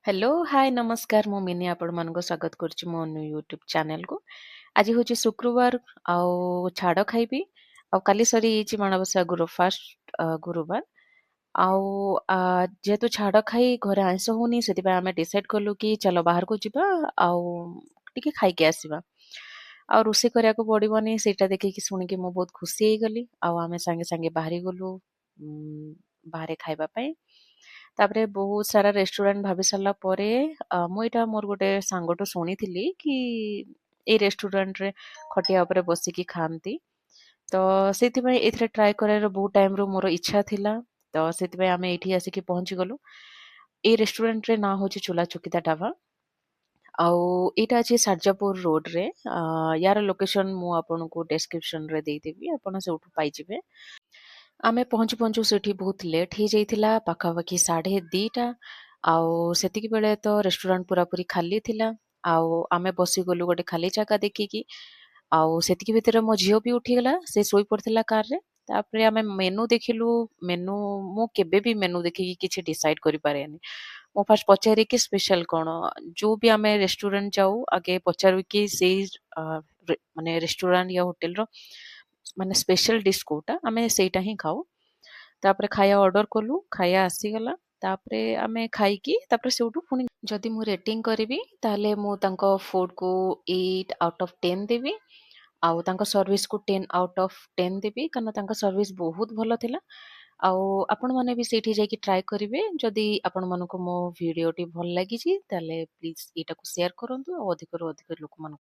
Hello, ହାଏ, ନମସ୍କାର। ମୁଁ mini, ଆପଣମାନଙ୍କୁ ସ୍ୱାଗତ କରୁଛି ମୋ ନ୍ୟୁ ୟୁଟ୍ୟୁବ୍ ଚ୍ୟାନେଲକୁ। ଆଜି ହେଉଛି ଶୁକ୍ରବାର ଆଉ ଛାଡ଼ ଖାଇବି ଆଉ କାଲି ସରିଯାଇଛି ମାଣବସା ଗୁରୁ ଫାର୍ଷ୍ଟ ଗୁରୁବାର। ଆଉ ଯେହେତୁ ଛାଡ଼ ଖାଇ ଘରେ ଆଇଁଷ ହଉନି, ସେଥିପାଇଁ ଆମେ ଡିସାଇଡ୍ କଲୁ କି ଚାଲ ବାହାରକୁ ଯିବା ଆଉ ଟିକେ ଖାଇକି ଆସିବା, ଆଉ ରୋଷେଇ କରିବାକୁ ପଡ଼ିବନି। ସେଇଟା ଦେଖିକି ଶୁଣିକି ମୁଁ ବହୁତ ଖୁସି ହେଇଗଲି ଆଉ ଆମେ ସାଙ୍ଗେ ସାଙ୍ଗେ ବାହାରି ଗଲୁ ବାହାରେ ଖାଇବା ପାଇଁ। ତାପରେ ବହୁତ ସାରା ରେଷ୍ଟୁରାଣ୍ଟ ଭାବି ସାରିଲା ପରେ, ମୁଁ ଏଇଟା ମୋର ଗୋଟେ ସାଙ୍ଗଠୁ ଶୁଣିଥିଲି କି ଏଇ ରେଷ୍ଟୁରାଣ୍ଟରେ ଖଟିଆ ଉପରେ ବସିକି ଖାଆନ୍ତି, ତ ସେଇଥିପାଇଁ ଏଥିରେ ଟ୍ରାଏ କରିବାର ବହୁତ ଟାଇମ୍ରୁ ମୋର ଇଚ୍ଛା ଥିଲା। ତ ସେଥିପାଇଁ ଆମେ ଏଇଠି ଆସିକି ପହଞ୍ଚିଗଲୁ। ଏଇ ରେଷ୍ଟୁରାଣ୍ଟରେ ନାଁ ହେଉଛି ଚୁଲା ଚୁକିତା ଢାବା ଆଉ ଏଇଟା ଅଛି ସାର୍ଜାପୁର ରୋଡ଼ରେ। ୟାର ଲୋକେସନ୍ ମୁଁ ଆପଣଙ୍କୁ ଡେସ୍କ୍ରିପସନ୍ରେ ଦେଇଦେବି, ଆପଣ ସେଇଠୁ ପାଇଯିବେ। ଆମେ ପହଞ୍ଚୁ ପହଞ୍ଚୁ ସେଠି ବହୁତ ଲେଟ୍ ହେଇଯାଇଥିଲା, ପାଖାପାଖି 2:30। ଆଉ ସେତିକି ବେଳେ ତ ରେଷ୍ଟୁରାଣ୍ଟ ପୁରାପୁରି ଖାଲି ଥିଲା ଆଉ ଆମେ ବସିଗଲୁ ଗୋଟେ ଖାଲି ଜାଗା ଦେଖିକି। ଆଉ ସେତିକି ଭିତରେ ମୋ ଝିଅ ବି ଉଠିଗଲା, ସେ ଶୋଇ ପଡ଼ିଥିଲା କାରରେ। ତାପରେ ଆମେ ମେନୁ ଦେଖିଲୁ। ମେନୁ, ମୁଁ କେବେ ବି ମେନୁ ଦେଖିକି କିଛି ଡିସାଇଡ୍ କରିପାରେନି। ମୁଁ ଫାଷ୍ଟ ପଚାରେ କି ସ୍ପେଶାଲ କ'ଣ। ଯୋଉ ବି ଆମେ ରେଷ୍ଟୁରାଣ୍ଟ ଯାଉ, ଆଗେ ପଚାରୁ କି ସେଇ ମାନେ ରେଷ୍ଟୁରାଣ୍ଟ ୟା ହୋଟେଲର ମାନେ ସ୍ପେଶାଲ ଡିସ୍ କୋଉଟା, ଆମେ ସେଇଟା ହିଁ ଖାଉ। ତାପରେ ଖାଇବା ଅର୍ଡ଼ର କଲୁ, ଖାଇବା ଆସିଗଲା। ତାପରେ ଆମେ ଖାଇକି ତାପରେ ସେଇଠୁ ପୁଣି ଯଦି ମୁଁ ରେଟିଂ କରିବି, ତାହେଲେ ମୁଁ ତାଙ୍କ ଫୁଡ଼କୁ 8 ଆଉଟ୍ ଅଫ୍ 10 ଦେବି ଆଉ ତାଙ୍କ ସର୍ଭିସକୁ 10 ଆଉଟ୍ ଅଫ୍ 10 ଦେବି, କାରଣ ତାଙ୍କ ସର୍ଭିସ ବହୁତ ଭଲ ଥିଲା। ଆଉ ଆପଣମାନେ ବି ସେଇଠି ଯାଇକି ଟ୍ରାଏ କରିବେ। ଯଦି ଆପଣମାନଙ୍କୁ ମୋ ଭିଡ଼ିଓଟି ଭଲ ଲାଗିଛି, ତାହେଲେ ପ୍ଲିଜ୍ ଏଇଟାକୁ ସେୟାର କରନ୍ତୁ ଆଉ ଅଧିକରୁ ଅଧିକ ଲୋକମାନଙ୍କୁ